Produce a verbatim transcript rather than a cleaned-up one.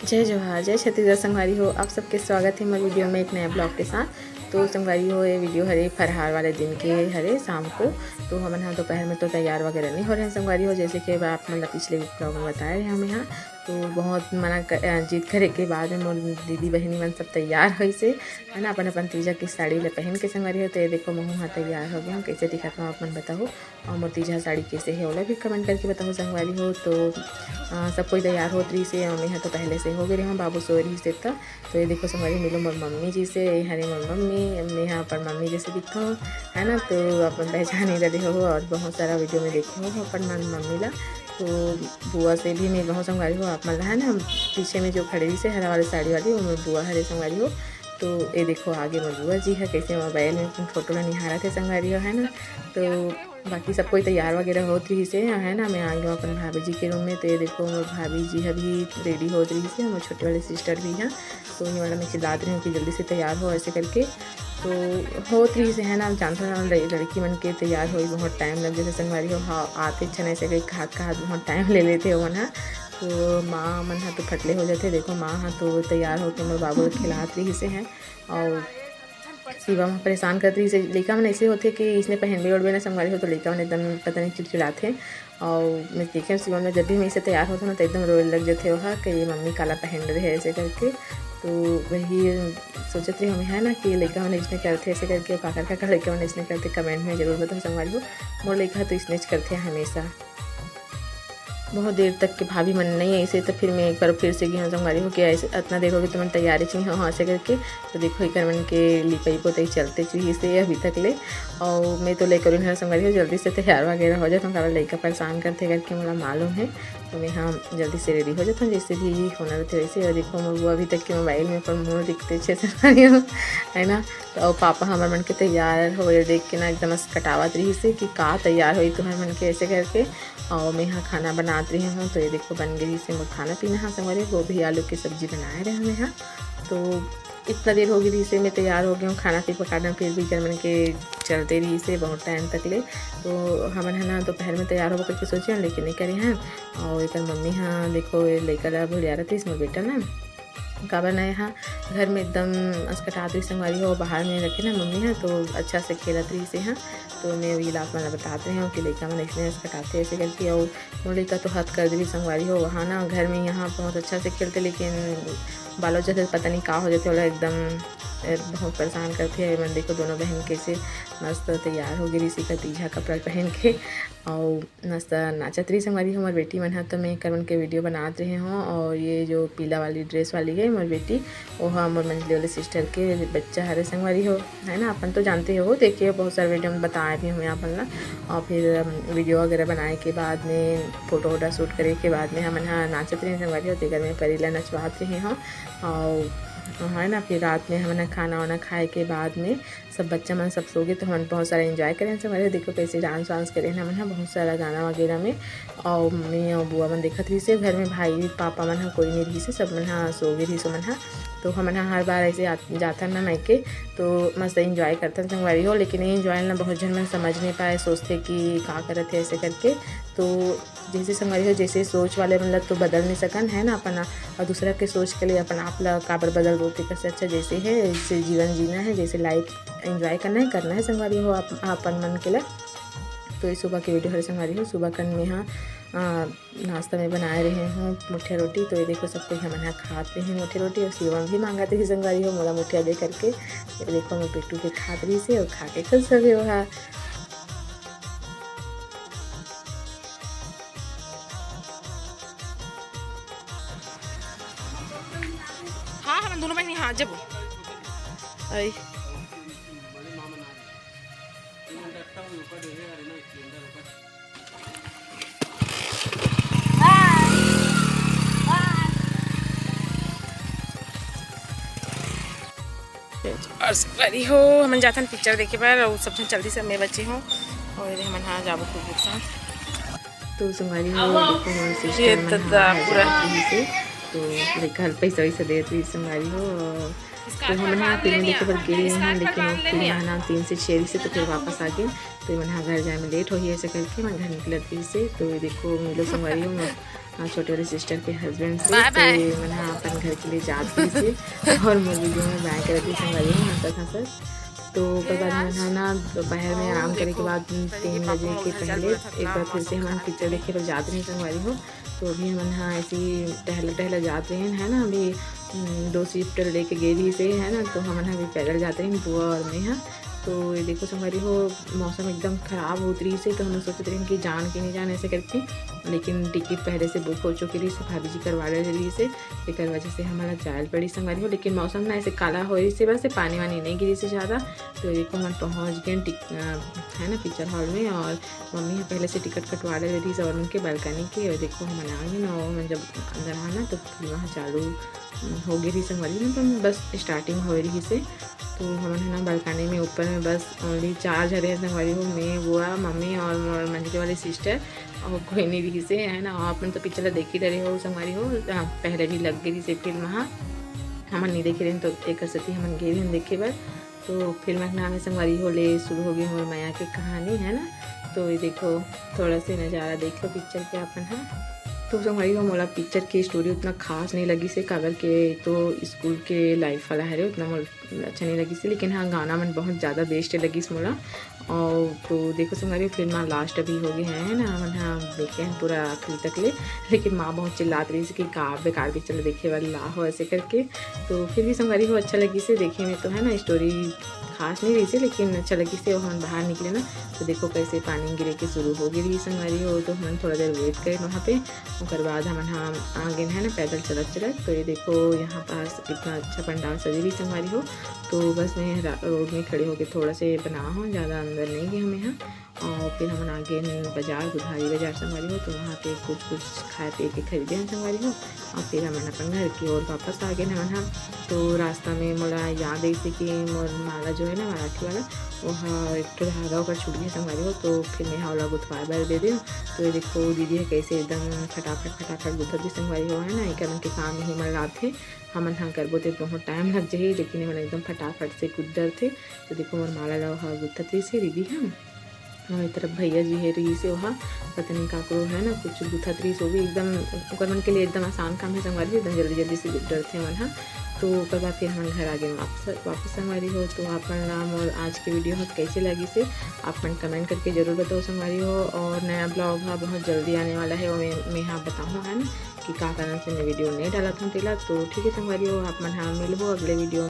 जय जोहार, जय छत्तीसगढ़ संगवारी हो। आप सबके स्वागत हे मोर वीडियो में एक नया ब्लॉग के साथ। तो संगवारी हो, ये वीडियो हरे फरहार वाले दिन के हरे शाम को। तो हमन ह दोपहर में तो तैयार वगैरह नहीं हो रहे हैं संगवारी हो, जैसे कि आप मन ला पिछले ब्लॉग में बताए रहे हमें यहाँ। तो बहुत मना कर, अ, जिद करे के बाद में मोर दीदी बहिनी मन सब तैयार होइसे, है ना, अपन अपन तीजा की साड़ी ला पहन के संगवारी हो। तो ये देखो, महू ह तैयार हो गया हूँ, कैसे दिखत हूँ आप मन बताओ। और मोर तीजा साड़ी कैसे है, ओला भी कमेंट करके बताओ संगवारी हो। तो अ, सब कोई तैयार होत रहिसे, और मैं तो पहले से हो गए रहे हूँ, बाबू सो रहिसे त। तो ये देखो संगवारी, मिलो मोर मम्मी जी से, ये हरे मोर मम्मी, मैं यहाँ पर मम्मी जैसे दिखता हूँ, है ना। तो अपन पहचान ही रहे हो और बहुत सारा वीडियो में देखे हो अपन मन मम्मी ला। तो बुआ से भी मिल रहा हूँ संगवारी हो आप मन ला, है ना। पीछे में जो खड़े रहिसे हरा वाले साड़ी वाली, वो मोर बुआ हरे संगवारी हो। तो ये देखो आगे मोर बुआ जी है, कैसे मोबाइल में अपन फोटो ला निहारत है संगवारी हो, है ना। तो बाकी सब कोई तैयार वगैरह होत रहिसे, है ना। मैं आ गई हूँ अपन भाभी जी के रूम में। तो ये देखो, मोर भाभी जी अभी रेडी होत रहिसे, मोर छोटे वाले सिस्टर भी हैं। तो ये वाला मैं चिल्लात रही हूँ कि जल्दी से तैयार हो, ऐसे करके। तो होत रहिसे, है ना, जानते हो ना, लड़-, लड़की मन के तैयार होई बहुत टाइम लग जाथे संगवारी हो। हाँ, आते क्षण ऐसे कहीं कहात कहात बहुत टाइम ले लेते हो ना। तो माँ मन हा तो फटले हो जाते। देखो, माँ हा तो तैयार होके मोर बाबू ला खिलात रहिसे हैं। और शिवम ह परेशान करत रहिस। लइका मन ऐसे होथे कि इसने पहनबे ओढ़बे ना संगवारी हो, तो लइका मन एकदम पता नहीं चिड़चिड़ाथे। और मैं देखे शिवम ला, जब भी मैं इसे तैयार होता ना, तो एकदम रोए लग जाते हो कि ये मम्मी काला पहन रहे ऐसे करके। तो वही सोचत रही हमें, है ना, कि लइका मन इसने करते ऐसे करके, काकर काकर लइका मन इसने करते, कमेंट में जरूर बताओ संगवारी हो। मोर लइका तो इसने करते हमेशा। बहुत देर तक के भाभी मन नहीं ऐसे, तो फिर मैं एक बार फिर से गई हूँ संगवारी हो कि ऐसे इतना देर हो गई, तो मन तैयारी च नहीं हो ऐसे करके। तो देखो, एकर मन के लिपाई पोताई चलते चुही से अभी तक ले। और मैं तो लेकर उन्हें संगवारी हो, जल्दी से तैयार वगैरह हो जाता हूँ, काबर लइका परेशान करते करके मोला मालूम है। तो मैं, हाँ, जल्दी से रेडी हो जाता हूँ, जैसे भी होना रहते वैसे। और देखो, मैं वो अभी तक के मोबाइल में अपन मुँह दिखते छे संगवारी हो, है ना। तो पापा हमर मन के तैयार होए देख के ना एकदम अस कटावत रहिसे कि का तैयार होई तुम्हर मन के ऐसे करके। और मैं यहाँ खाना बनात रही हूँ। तो ये देखो, बन गई से मोर खाना पीना हा संगवारी, गोभी आलू की सब्जी बनाए रहे हमें यहाँ। तो इतना देर हो गई रहिसे, मैं तैयार हो गई हूँ, खाना पी पकाना फिर भी एकर मन के चलते रहिसे बहुत टाइम तक ले। तो हमन है ना दोपहर में तैयार होबो करके सोचे हन, लेकिन नहीं करे हैं। और एकर मम्मी हाँ देखो, ये लइका ला भुलिया रहिस मोर बेटा ना, काबर ना यहाँ घर में एकदम असकटात रही संगवारी हो, बाहर में रखे ना मम्मी हा, तो अच्छा से खेलत रहिसे हाँ। तो मैं वही ला आप मन ला बतात रही हूँ कि लइका मन इसने असकटाते ऐसे करके। और वो लइका तो हद कर दे संगवारी हो, वहाँ ना घर में यहाँ बहुत अच्छा से खेलते, लेकिन बालो जैसे पता नहीं का हो जाते, ओला एकदम, ए, बहुत परेशान करते। मन देखो, दोनों बहन कैसे मस्त तैयार हो गई रहिसे, तीजा कपड़ा पहन के। और मस्त नाचत रही संगवारी हो मोर बेटी मन ह। तो मैं एकर मन के वीडियो बनात रहे हूँ। और ये जो पीला वाली ड्रेस वाली है मोर बेटी, वो ह मोर मंझले वाले सिस्टर के बच्चा हरे संगवारी हो, है ना। अपन तो जानते हो, देखे हो बहुत सारे वीडियो में बताए भी हूँ अपन ला। और फिर, अम, वीडियो वगैरह बनाए के बाद में, फोटो वोटो शूट करे के बाद में हमन ह नाचत रहे संगवारी हो, तेकर में परी ला नचवात रहे हूँ। और है ना, फिर रात में हमन ह खाना वाना खाए के बाद में सब बच्चा मन सब सो गे, तो हमन बहुत सारा एंजॉय करेन संगवारी हो। देखो कैसे डांस वांस करेन हमन ह बहुत सारा गाना वगैरह में। और मम्मी और बुआ मन देखत रहिसे, घर में भाई पापा मन ह कोई नहीं रहिसे, सब मन ह सो गे रहिस मन ह। तो हमन ह हर बार ऐसे आ-, जाथन ना मायके, तो मस्त एंजॉय करथन संगवारी हो। लेकिन ये एंजॉय ना बहुत झन मन समझ नहीं पाए, सोचथे कि का करत है ऐसे करके। तो जैसे संगवारी हो, जैसे सोच वाले मन ला तो बदल नहीं सकन, है ना, अपन। और दूसरा के सोच के लिए अपन आप ला काबर बदलबो, तेकर से अच्छा जैसे है, जैसे जीवन जीना है, जैसे लाइफ एंजॉय करना है, करना है संगवारी हो आप, अपन मन के ला। तो ये सुबह के वीडियो हरे संगवारी हो, सुबह कन में हाँ, अ, नाश्ता में बनाए रहे हूँ मुठिया रोटी। तो ये देखो, सब कोई हमन ह खात रहे हैं मुठिया रोटी, और शिवम भी मांगत रही संगवारी हो मोला मुठिया दे करके। ये देखो, मैं बेटू के खात रही से और खा के खुश हो गए वहाँ। हाँ, हमन दोनों बहिनी, हाँ, जब आई। और संगवारी हो, हमन जाथन पिक्चर देखे बर, और सब झन चलदी से मैं बचे हूँ, और ये हमन हाँ जाबो खूब एक साथ। तो संगवारी हो, देखो, मोर सिस्टर ये मन तो ह पूरा से, तो लइका ल पैसा वैसा देत रही संगवारी हो। तो हमन ह फिल्म देखे बर गे रहे हैं, लेकिन वो फिल्म ह ना तीन से छः से, तो फिर वापस आ गए। तो ये मन ह घर जाए में लेट होही ऐसे करके मन घर निकलत रही से। तो ये देखो, मिलो संगवारी हो, मोर, हाँ, छोटे वाले सिस्टर के हस्बैंड से। बाय तो बाय। ये मन ह अपन घर के लिए जात रहिस हे और मोर वीडियो में बाय करत रहिस हे संगवारी हो, हंसत हंसत। तो ओकर बाद हमन ह ना दोपहर में आराम करे के बाद तीन बजे के पहले एक बार फिर से हमन पिक्चर देखे बर जात रहिन संगवारी हो। तो अभी हमन ह ऐसे ही टहला टहला जात रहिन, है ना, अभी हम्म, दो सीट लेके गे रहिस हे, है ना, तो हमन ह अभी पैदल जात रहिन बुआ और मैं ह। तो ये देखो संगवारी हो, मौसम एकदम खराब होत रहिस हे, तो हमन सोचत रहिन कि जान कि नहीं जान ऐसे करके, लेकिन टिकट पहले से बुक हो चुके रहिस हे, भाभी जी करवा ले रहिस हे, एकर वजह से हमन ला जाए ल पड़िस संगवारी हो। लेकिन मौसम ना ऐसे काला होइस हे, बस पानी वानी नहीं गिरिस हे ज़्यादा। तो देखो हमन पहुँच गेन टिक-, अ, है ना, पिक्चर हॉल में, और मम्मी ह पहले से टिकट कटवा ले रहिस हे और उनके बालकनी के, और देखो हमन आ गेन, और हमन जब अंदर आना तो फिल्म ह चालू हो गे रहिस संगवारी हो, मतलब बस स्टार्टिंग होए रहिस हे। तो हमन ह ना बालकनी में ऊपर में बस ओनली चार झने संगवारी हो, मैं, बुआ, मम्मी और मोर मंझले वाली सिस्टर, और कोई नहीं रहिस हे, है ना। आप मन तो पिक्चर ला देख ही डरे हो संगवारी हो, हाँ, पहले भी लग गे रहिस हे फिल्म ह, हमन नहीं देखे रहिन, तो एकर सेती हमन गे रहिन देखे बर। तो फिल्म के नाम हे संगवारी हो ले शुरू हो गे मोर मया के कहानी, है ना। तो ये देखो थोड़ा से नज़ारा देख लो पिक्चर के अपन ह। तो संगवारी हो, मोला पिक्चर के स्टोरी उतना खास नहीं लगिस हे, काबर के तो स्कूल के लाइफ वाला हरे, उतना मोला अच्छा नहीं लगिस हे, लेकिन हाँ, गाना मन बहुत ज़्यादा बेस्ट लगिस मोला। और तो देखो संगवारी हो, फिल्म लास्ट अभी हो गे हे, है ना, हमन ह देखे हन पूरा आखिरी तक ले, लेकिन माँ बहुत चिल्लात रहिस कि का बेकार पिक्चर देखे वाला हो ऐसे करके। तो फिर भी संगवारी हो, अच्छा लगिस हे देखे में तो, है ना, स्टोरी खास नहीं रहिस हे, लेकिन अच्छा लगिस हे। हमन बाहर निकले ना, तो देखो कैसे पानी गिरे के शुरू हो गे रहिस संगवारी हो, तो हमन थोड़ा देर वेट करेन वहाँ पे। ओकर बाद हमन ह आ गेन, है ना, पैदल चलत चलत। तो ये देखो यहाँ पास इतना अच्छा पंडाल सजे रहिस संगवारी हो, तो बस मैं रा-, रोड में खड़े होके थोड़ा से बना हूँ, ज़्यादा अंदर नहीं गे हमें यहाँ। और फिर हमन आ गेन बाजार, बुधारी बाजार संगवारी हो, तो वहाँ पे कुछ कुछ खाए पिए के खरीदे हन संगवारी हो, और फिर हमन अपन घर की ओर वापस आ गेन हमन ह। तो रास्ता में मोला याद आइस कि मोर माला जो है ना, मराठी वाला, वो ह एक ठो धागा ओकर छूट गे संगवारी हो, तो फिर मैं ह ओला गुथवाए बर दे देव। तो ये देखो दीदी ह कैसे एकदम फटाफट फटाफट गुथत हे संगवारी हो, है ना, एकर मन के काम यही मन लाथे। हमन ह करबो ते बहुत टाइम लग जाही, लेकिन एमन एकदम फटाफट से गुथ डरथे। तो देखो मोर माला ला ओहा गुथत रहिस हे दीदी ह, और ये तरफ भैया जी हे रहिस हे, ओहा पता नहीं काकरो है ना कुछ गुथत रहिस, वो भी एकदम ओकर मन के लिए एकदम आसान काम है संगवारी, एकदम जल्दी जल्दी से गुथ डरथे हमन ह। तो ओकर बाद फिर हमन घर आ गेन वापस, वापस संगवारी हो। तो आप मन ला मोर आज के वीडियो ह कैसे लगिस हे, आप मन कमेंट करके जरूर बताओ संगवारी हो। और नया ब्लॉग ह बहुत जल्दी आने वाला है, वो मैं, मैं ह बताहूँ, है ना, कि का कारण से मैं वीडियो नहीं डालत हूँ तेला। तो ठीक है संगवारी हो, आप मन ह मिलबो अगले वीडियो